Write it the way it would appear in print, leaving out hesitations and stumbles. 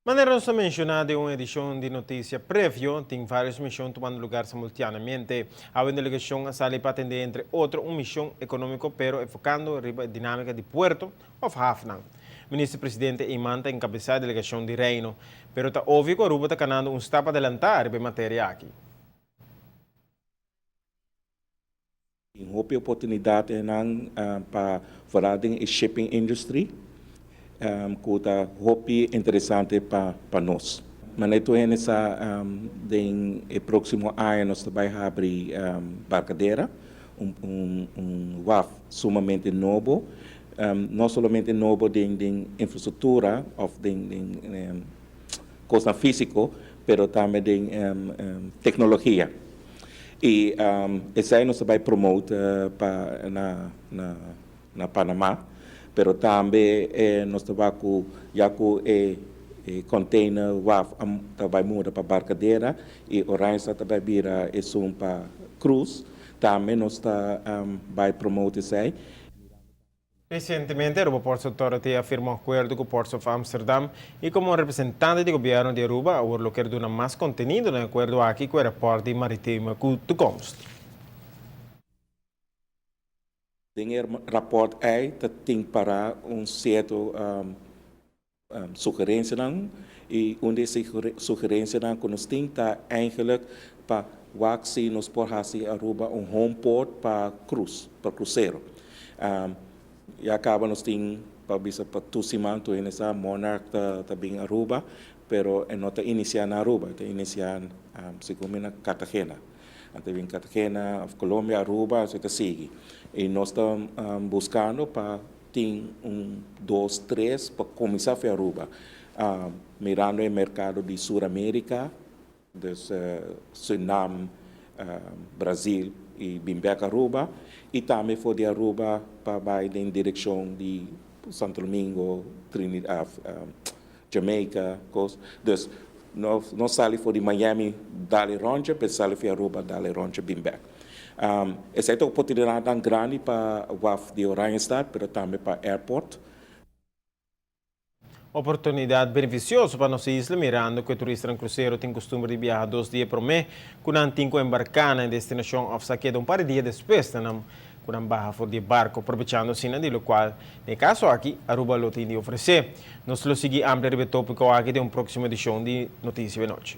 Manera nos a menciona den un edicion di Noticia previo, tin varios mision tumando lugar simultaneamente. Awe un delegacion a sali pa atende entre otro un mision economico pero enfocando riba e dinamica di puerto of hafnan. Minister Presidente Eman ta encabeza e delegacion di Reino, pero ta obvio cu Aruba ta canando un stap adelanta riba e materia aki. Tin hopi oportunidat einan pa vooral den e shipping industry ku ta hopi interesante pa nos. Manera tur hende sa den e próksimo aña nos ta bai habri Barcadera, un waf sumamente nobo, no solamente nobo den infrastruktura òf den kosnan físiko, pero tambe den teknologia. I esei nos ta bai promote pa na na Panama, pero tambe nos ta wak ku ya ku e container waf ta bai muda pa Barcadera i Oranjestad ta bai bira esun pa cruise, tambe nos ta bai promote esei. Recientemente Aruba Ports Authority a firma un acuerdo cu Ports of Amsterdam y como representante di gobierno di Aruba awor lo kier duna mas contenido na e acuerdo aki cu e rapport di Maritieme Toekomst. Den e rapport ei ta tin para un cierto sugerencianan y un di e sugerencianan cu nos tin ta eigenlijk pa wak si nos por haci Aruba un home port pa cruise, pa crucero. Ya caba nos tin pa bisa pa tur siman tur hende sa Monarch ta bin Aruba pero e no ta inicia na Aruba, e ta inicia segun mi na Cartagena. Nan ta bin Cartagena of Colombia, Aruba, asina ta sigui. Y nos ta buscando pa Tin un, dos, tres pa kuminsá fi Aruba. Mirando e merkado di Sur Amerika, dus Surinam, Brazil i bin bèk Aruba i tambe for di Aruba pa bai den direkshon di Santo Domingo, Trinidad, Jamaica, kos. Dus no no sali for di Miami dal e rondje, pero sali for di Aruba dal e rondje bin bek. Esei ta oportunidatnan grandi pa waf di Oranjestad, pero tambe pa airport. Oportunidat benefisioso pa nos isla mirando ku e turistanan krusero tin kustumber di biaha dos dia promé ku nan tin ku embarká na e destinashon òf sa keda un par di dia despues na nan ku nan baha for di e barko, probechando asina di lokual den e kaso aki Aruba lo tin di ofresé. Nos lo sigui amplia riba e tópiko aki den un próksimo edishon di Notisia Benochi.